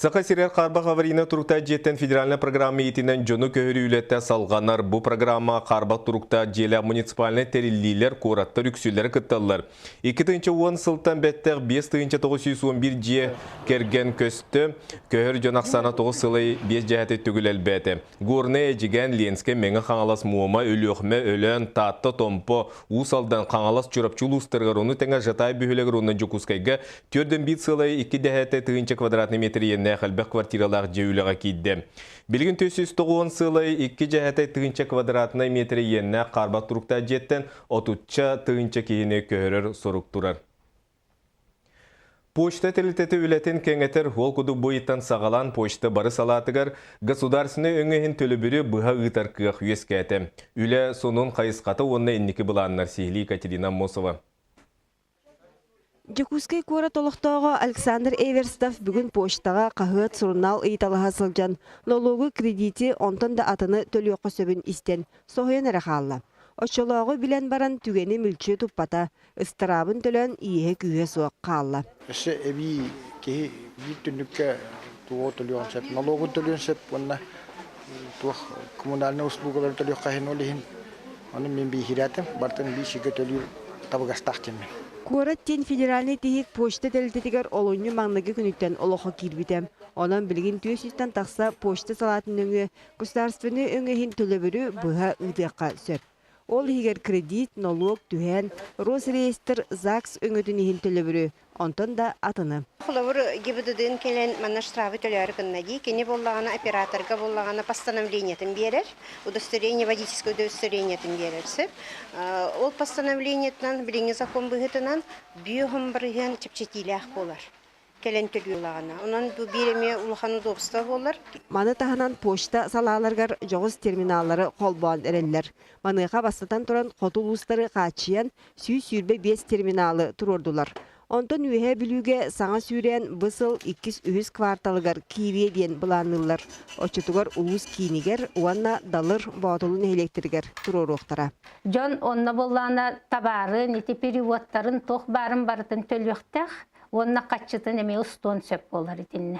Саха сиригэр хаарбах аварийнай туруктаах дьиэттэн федеральнай программа иитинэн дьону көһөрүү үлэтэ салҕанар. Бу программаҕа хаарбах туруктаах дьиэлээх муниципальнай тэриллиилэр, куораттар үксүлэрэ кытталлар. 2010 сылтан бэттэх 5911 дьиэ кэргэн көстө. Көһөр дьон ахсаана 9 сылай 5 дьэһэти төгүл элбээтэ. Горнай, Эдьигээн, Ленскэй, Мэҥэ Хаҥалас, Муома, Өлүөхүмэ, Өлөөн, Таатта, Томпо, Уус Алдан, Хаҥалас, Чурапчы улуустарыгар, ону тэҥэ Жатай бөһүөлэгэр уонна Дьокуускайга 4,1 сыалай 2,0 тыһыынча квадратный метр иэннээх элбэх квартиралаах дьиэ үлэҕэ киирдэ. Билигин 490 сыалай 2,0 тыһыынча квадратнай метр иэннээх хаарбах туруктаах дьиэттэн отучча тыһыынча киһини көһөрөр сорук турар. Почта тэрилтэтэ үлэтин кэҥэтэр ол курдук бу ыйтан саҕалаан почта бары салаатыгар государственнай өҥө иһин төлөбүрү быһа ыытар кыах үөскээтэ. Үлэ сонун хайысхата уонна инники былааннар сиһилии Екатерина Аммосова. Дьокуускай куорат олохтооҕо Александр Эверстов бүгүн почтаҕа хаһыат, сурунаал ыйыталаһа сылдьан, нолуогу, кредити, онтон да атыны төлүөххэ сөбүн истэн, соһуйан эрэ хаалла. Оччолооҕу билэн баран түгэни мүлчү туппата, ыстараабын төлөөн иэһэ-күүһэ суох хаалла. Өссө эбии киһи биир түннүккэ тугу төлүөн сөп, налогун төлүөн сөп уонна туох коммунальнай услугалары төлүөххэ иһин ол иһин ону мин бииһирээтим, барытын биир сиргэ төлүүр табыгастаах диэммин. Куорат диэн федеральнай тиһик почта тэрилтэтигэр олунньу маҥнайгы күнүттэн олоххо киирбитэ. Онон билигин 400-тэн тахса почта салаатын нөҥүө государственнай өҥө иһин төлөбүрү быһа ыытыахха сөп. Ол иһигэр кредит, нолуок, түһээн, Росреестр, ЗАГС өҥөтүн иһин төлөбүрү, онтон да атыны. Холобур, ГИБДД-ын кэлэн манна штрафы төлөөрү гынна дии. Кини буоллаҕына операторга буоллаҕына постановлениетын биэрэр, удостоверение водительское удостоверениетын биэрэр сөп. Ол постановлениетынан билиҥҥи закон быһыытынан бүөһүн бырыһыан чэпчэтиилээх буолар. кэлэн төлүөлаҕына. Онон бу биир эмиэ улахан удобство буолар. Маны таһынан почта салааларыгар дьоҕус терминаллары холбоон эрэллэр. Маныаха бастатан туран хоту улуустары хааччыйан 125 терминалы туруордулар. Онтон Үөһээ Бүлүүгэ саҥа сүүрээн бу сыл иккис-үһүс кварталыгар киириэ диэн былаанныыллар. Оччотугар улуус киинигэр уонна Далыр, Боотулу нэһилиэктэригэр туруоруохтара. Дьон онно буоллаҕына табаарын, ити переводтарын туох баарын барытын төлүөхтээх. Уонна хаччытын эмиэ устуон сөп буолар итиннэ.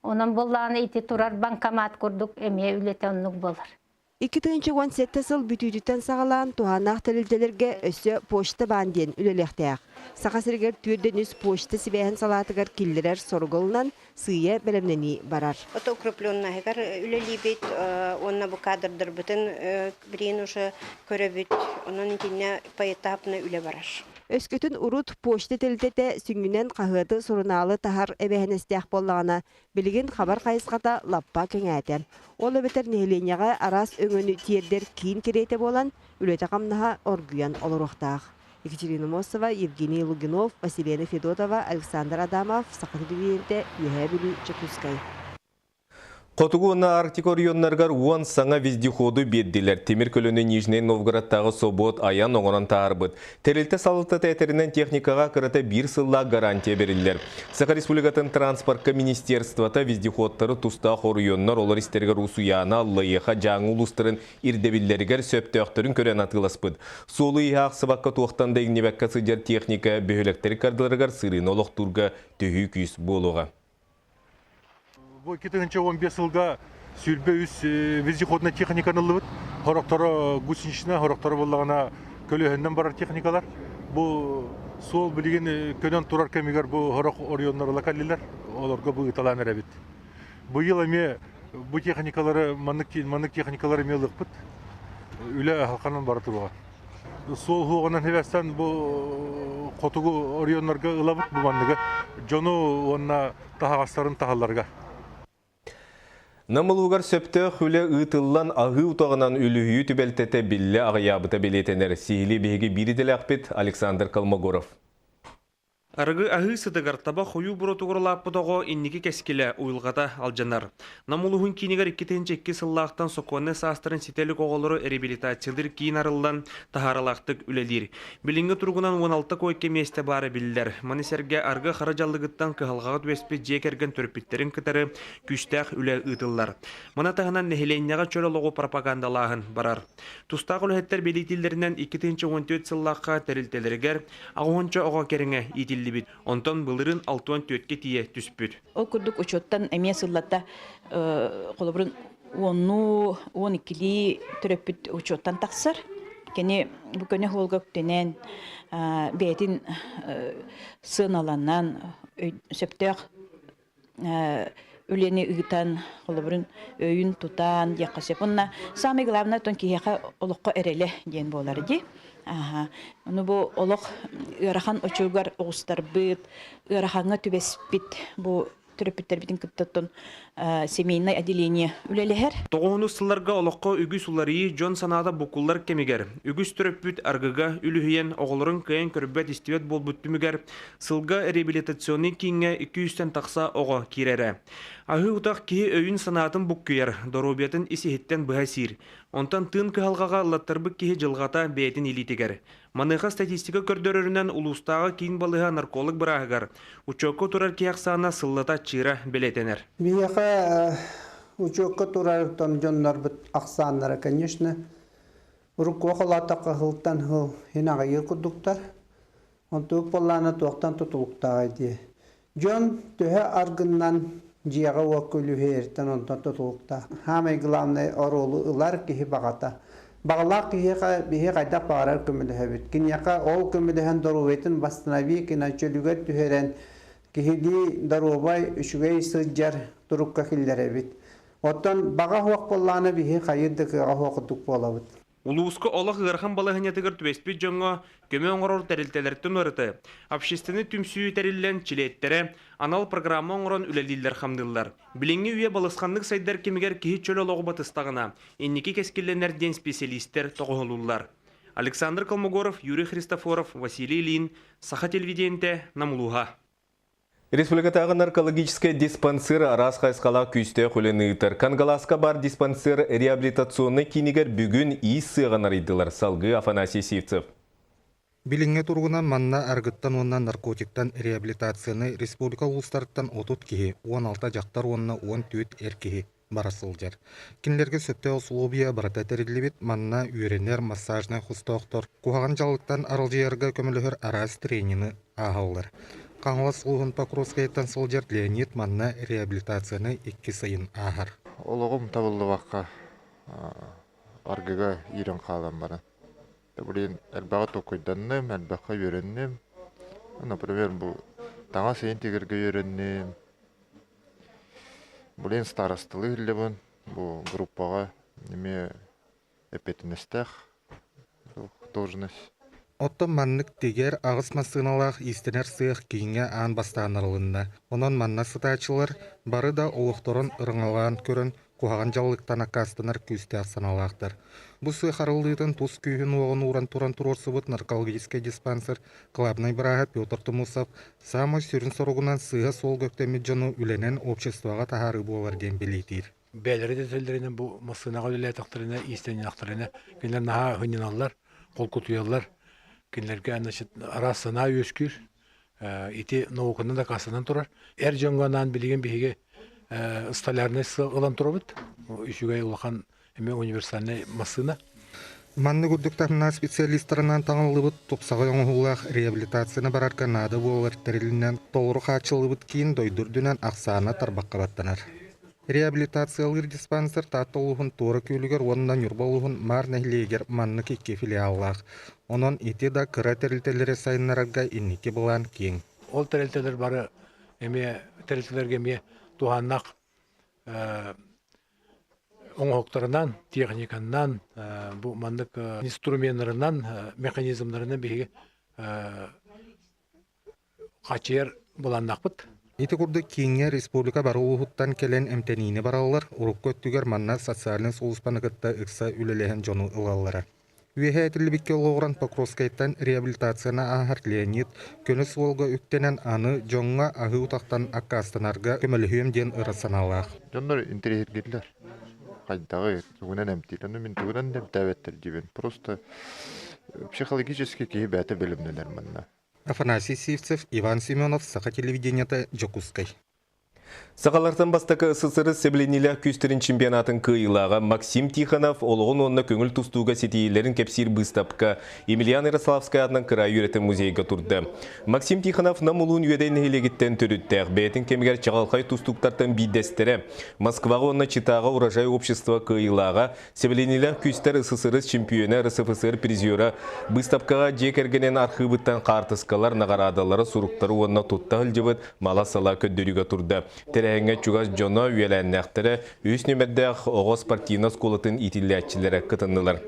Онон буоллаҕына ити турар банкомат курдук эмиэ үлэтэ оннук буолар. 2017 сыл бүтүүтүттэн саҕалаан туһааннаах тэрилтэлэргэ өссө почта баан диэн үлэлиэхтээх. Саха сиригэр 403 почта сибээһин салаатыгар киллэрэр соругу ылынан сыыйа бэлэмнэнии барар. Это укрепленнаһыгар үлэлиибит уонна бу кадрдарбытын билигин уже көрөбүт. Онон итиннэ поэтапно үлэ барар. Өскөтүн урут почта тэрилтэтэ сүнньүнэн хаһыаты, сурунаалы таһар эбээһинэстээх буоллаҕына, билигин хабар хайысхата лаппа кэҥээтэ. Ол эбэтэр нэһилиэнньэҕэ араас өҥөнү тиэрдэр киин кэриэтэ буолан, үлэтэ-хамнаһа оргуйан олоруохтаах. Екатерина Мосова, Евгений Лугинов, Василена Федотова, Александр Адамов, Саха телевидениетэ, Үөһээ Бүлүү, Дьокуускай. Хотугу уонна Арктика оройуоннарыгар 10 саҥа вездеходу биэрдилэр. Тимир көлөнү Нижнэй Новгородтааҕы собуот айан оҥорон таһаарбыт. Тэрилтэ салалтата этэринэн техникаҕа кырата биир сыллаах гарантия бэриллэр. Саха Республикатын транспортка министерствота вездеходтары тустаах оройуоннар олор истэригэр Усуйаана, Аллайыаха, Дьааҥы улуустарын ирдэбиллэригэр сөптөөхтөрүн көрөн атыыласпыт. Суолу-ииһи аахсыбакка туохтан да иҥнибэккэ сылдьар техника бөһүөлэктэри кардыларыгар сырыыны олохтуурга төһүү күүс буолуоҕа. Бу 2015 сылга 23 вездеходная техниканы ыллыбыт. Хорохторо гусеничная, хорохторо буоллаҕына көлөһөннөн барар техникалар. Бу суол билигин көнөн турар кэмигэр бу хорох оройуоннар ыла кэллилэр. Олорго бу ыыталаан эрэбит. Быйыл эмиэ бу техникалары маннык маннык техникалары эмиэ ылыахпыт. Үлэ халханан бара туруоҕа. Суол уһуоҕунан сибээстээн бу хотугу оройуоннарга ылабыт бу манныгы дьону уонна таһаҕастарын таһалларга. Нам улууһугар сөптөөх үлэ ыытыллан аһыы утаҕынан үлүһүйүү түбэлтэтэ биллэ аҕыйаабыта бэлиэтэнэр. Сиһилии биһиги биир идэлээхпит Александр Колмогоров. Арыгы аһыы сытыгар таба хойуу буротугар улааппыт оҕо инники кэскилэ, уйулҕата алдьанар. Нам улууһун киинигэр 2002 сыллаахтан сокуоннай саастарын ситэ илик оҕолору реабилитациялыыр киин арыллан, таһааралаахтык үлэлиир. Билиҥҥи туругунан 16 койка миэстэ баара биллэр. Маны сэргэ аргы хара дьаллыгыттан кыһалҕаҕа түбэспит дьиэ кэргэн төрөппүттэрин кытары күүстээх үлэ ыытыллар. Маны таһынан нэһилиэнньэҕэ чөл олоҕу пропагандалааһын барар. Тустаах үлэһиттэр бэлиэтииллэринэн 2014 сыллаахха тэрилтэлэригэр Аҕыһунча оҕо кэриҥэ иитиллэр. бэлиэтиллибит, онтон былырыын 64-кэ тиийэ түспүт. Ол курдук учуоттан эмиэ сыллата холобурун уоннуу, 12-лии төрөппүт учуоттан тахсар. Кини бу көнө суолга үктэнэн, бэйэтин сыаналанан, сөптөөх үлэни ыытан, холобурун өйүн тутан диэххэ сөп. Уонна самое главное, тон киһиэхэ олоххо эрэлэ диэн буолар дии. Аха. Ону бу олох ыарахан очугар оҕустарбыт, ыарахаҥҥа түбэспит бу төрөппүттэрбитин кытта семейное отделение үлэлэһэр. Тоҕуһунус сылларга олоххо үгүс уларыйыы дьон санаата буккуллар кэмигэр үгүс төрөппүт аргыга үлүһүйэн оҕолорун кыайан көрбөт-истибэт буолбут түмүгэр сылга реабилитационнай кииҥҥэ 200-тэн тахса оҕо киирэрэ. Аһыы утах киһи өйүн-санаатын буккуйар, доруобуйатын ис-иһиттэн быһа сиир. Онтон тыын кыһалҕаҕа ыллаттарбыт киһи дьылҕата бэйэтин илиитигэр. Маныаха статистика көрдөрөрүнэн улуустааҕы киин балыыһа нарколог бырааһыгар учуокка турар киһи ахсаана сыллата аччыыра бэлиэтэнэр. Биһиэхэ учуокка турар дьоннорбут ахсааннара, конечно, урукку холоотоххо сылтан сыл иһин аҕыйыыр курдуктар. Онтубут буоллаҕына туохтан тутулуктааҕый дии. Дьон төһө аргыннан дьиэҕэ-уокка үлүһүйэриттэн онтон тутулуктаах. Саамай главное оруолу ылар киһи баҕата. Баҕалаах киһиэхэ биһи хайдах баҕарар көмөлөһөбүт. Киниэхэ ол көмөлөһөн доруобуйатын восстанови чөлүгэр түһэрэн киһилии доруобай, үчүгэй сылдьар турукка киллэрэбит. Оттон баҕа суох буоллаҕына биһи хайыыр да кыаҕа суох курдук буолабыт. Улууска олох ыарахан балаһыанньатыгар түбэспит дьоҥҥо көмө оҥорор тэрилтэлэртэн ураты общественнай түмсүү тэриллэн чилиэттэрэ анал программа оҥорон үлэлииллэр-хамныыллар. Билиҥҥи үйэ балысханнык сайдар кэмигэр киһи чөл олоҕу батыстаҕына, инники кэскиллэнэр диэн специалистэр тоҕоһолууллар. Александр Колмогоров, Юрий Христофоров, Василий Ильин, Саха телевидениетэ, Нам улууһа. Республикатааҕы наркологическай диспансер араас хайысхалаах күүстээх үлэни ыытар. Кангалааска баар диспансер реабилитационнай киинигэр бүгүн иис сыаҕын арыйдылар. Салгыы Афанасий Сивцев. Билиҥҥи туругунан манна арыгыттан уонна наркотиктан реабилитацияны республика улуустарыттан 30 киһи, 16 дьахтар уонна 14 эр киһи бара сылдьар. Кинилэргэ сөптөөх усулуобуйа барыта тэриллибит, манна үөрэнэр массажнай хостоохтор куһаҕан дьаллыктан аралдьыйарга көмөлөһөр араас тренины ааһаллар. Хаҥалас улууһун Покровскайыттан сылдьар Леонид манна реабилитацияны икки сайын ааһар. Олоҕум табыллыбакка аргыга иирэн хаалан баран. Блин, элбэҕи толкуйданным, элбэххэ үөрэнним. Например, бу таҥас ыйын тигэргэ үөрэнним. Блин, старосталыы иһиллэбин. Бу группаҕа эмиэ эппиэтинэстээх должность. Оттон маннык тигэр аҕыс массыыналаах иистэнэр сыах кииҥҥэ аан бастаан арылынна. Онон манна сытааччылар бары да олохторун ырыҥалаан көрөн куһаҕан дьаллыктан аккаастанар күүстээх санаалаахтар. Бу сыах арыллыытын тус күүһүн-уоҕун ууран туран туруорсубут наркологическай диспансер кылаабынай бырааһа Петр Тумусов саамай сүрүн соругунан сыыһа суолга үктэммит дьону үлэнэн обществоҕа таһаарыы буолар диэн бэлиэтиир. Бэйэлэрэ да этэллэринэн бу массыынаҕа үлэлээтэхтэринэ, иистэннэхтэринэ кинилэр наһаа ынньаналлар, холкутуйаллар. Кинилэргэ значит, араас санаа үөскүүр. Ити науканан дакаастанан турар. Эр дьоҥҥо анаан билигин биһиги столярнай сыал ылан турабыт. Үчүгэй улахан эмиэ универсальнай массыына. Маннык үрдүк таһымнаах специалистарынан таҥыллыбыт тупсаҕай оҥоһуулаах реабилитацияны барарга наада буолар тэрилинэн толору хааччыллыбыт киин дойду үрдүнэн ахсаана тарбахха баттанар. Реабилитациялыыр диспансер Таатта улууһун Туора Күөлүгэр уонна Ньурба улууһун Маар нэһилиэгэр маннык икки филиаллаах. Онон ити да кыра тэрилтэлэри сайыннарарга инники былаан киэҥ. Ол тэрилтэлэр бары эмиэ тэрилтэлэргэ эмиэ туһааннаах оҥоһуктарынан, техниканнан, бу маннык инструменнарынан, механизмнарынан биһиги хааччыйар былааннаахпыт. Ити курдук кииҥҥэ республика бары улууһуттан кэлэн эмтэниини бараллар, урукку өттүгэр манна социальнай сулууспаны кытта ыкса үлэлэһэн дьону ылаллара. Үөһээ этиллибиккэ олоҕуран Покровскайтан реабилитацияны ааһар Леонид көнө суолга үктэнэн аны дьоҥҥо аһыы утахтан аккаастанарга көмөлөһүөм диэн ыра санаалаах. Дьоннор интэриэһиргииллэр. Хайдаҕый, тугунан эмтиир? Ону мин тугунан да эмтээбэттэр диибин. Просто психологически киһи бэйэтэ бэлэмнэнэр манна. Афанасий Сивцев, Иван Семенов, Саха телевидениета, Дьокуускай. Сахалартан бастакы СССР сэбилэниилээх күүстэрин чемпионатын кыайыылааҕа Максим Тихонов олоҕун уонна көҥүл тустууга ситиһиилэрин кэпсиир быыстапка Емельян Ярославскай аатынан кыраайы үөрэтэр музейга турда. Максим Тихонов Нам улуун Үөдэй нэһилиэгиттэн төрүттээх, бэйэтин кэмигэр чаҕылхай тустууктартан биирдэстэрэ. Москваҕа уонна Читаҕа Урожай общество кыайыылааҕа, Сэбилэниилээх күүстэр СССР чемпиона, РСФСР призера быыстапкаҕа дьиэ кэргэнин архыыбыттан хаартыскалар, наҕараадалара, суруктары уонна тутта сылдьыбыт мала-сала көрдөрүүгэ турда. Тэрээһиҥҥэ чугас дьоно, үөлээннээхтэрэ, үс нүмердээх оҕо спортивнай оскуолатын иитиллээччилэрэ кытыннылар.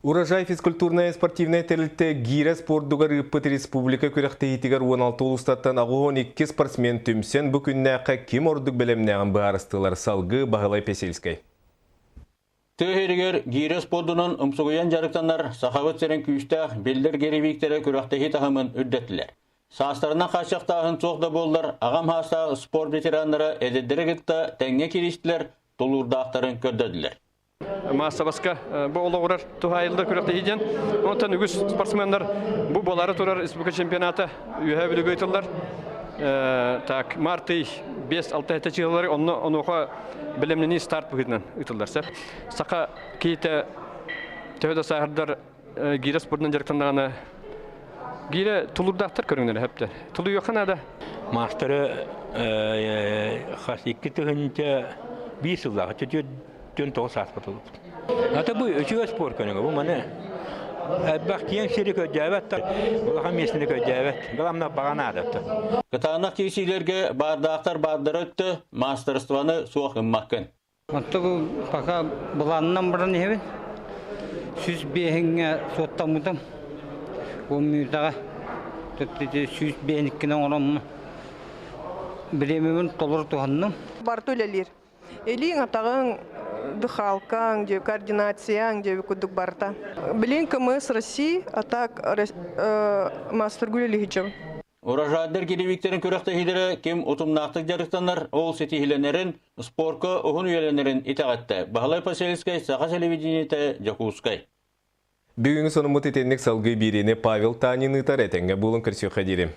Урожай физкультурнай спортивнай тэрилтэ гиирэ спордугар ыыппыт республика күрэхтэһиитигэр 16 улуустаттан 82 спортсмен түмсэн бу күннээххэ ким ордук бэлэмнээҕин быһаарыстылар салгыы Баһылай Песельскэй. Тыа сиригэр гиирэ спордунан умсугуйан дьарыктанар Сахабыт сирин күүстээх биллэр гиревиктэрэ күрэхтэһии таһымын үрдэттилэр. Саастарынан хааччахтааһын суох да буоллар, аҕам саастаах спорт ветераннара эдэрдэри кытта тэҥҥэ кииристилэр, тулуурдаахтарын көрдөрдүлэр. Маассабаска бу олоҕурар туһаайыллар күрэхтэһии диэн. Онтон үгүс спортсменнар бу буолаары турар республика чемпионата Үөһээ Бүлүүгэ ыытыллар. Так, март ый 5-6 чыһылары онно онуоха бэлэмнэнии старт быһыытынан ыытыллар сөп. Саха киһитэ төһө да сааһырдар гиирэ спордунан дьарыктаннаҕына гиирэ тулуурдаахтар көрүҥнэрэ сөптөр. Тулуйуохха наада. Маастары хас 2001 сыллаах 49 сааспыт олубут. Ата бу үчүгэй спорт көрүҥэ бу маны элбэх киэҥ сири көрдөөбөт улахан миэстэни көрдөөбөт главное баҕа наадата. Кытаанах киирсиилэргэ баардаахтар баардара өттө маастарыстыбаны суох гыммаккын. Онто бу пока былаанынан баран иһэбин. 105-ҥэ суоттаммытым. 10 мүнүүтэҕэ 105-иккини оҥороммун бириэмэбин толору туһанным. Барыта үлэлиир. Илииҥ, атаҕыҥ, дыхалкаҥ, дьэ, координацияҥ дьэ курдук барыта. Билин КМС России, а так мастер үлэлиһичим. Урожайдар кирибиктэрин күрэхтэһиилэрэ ким утумнаахтык дьарыктанар, ол ситиһилэнэрин, спорка уһун үйэлэнэрин итэҕэттэ. Баһылай Посельскай, Саха телевидениетэ, Дьокуускай. Бүгүҥҥү сонуммут итинник салгыы биэриини Павел Танин ыытар этэҥҥэ буолун көрсүөххэ диэри.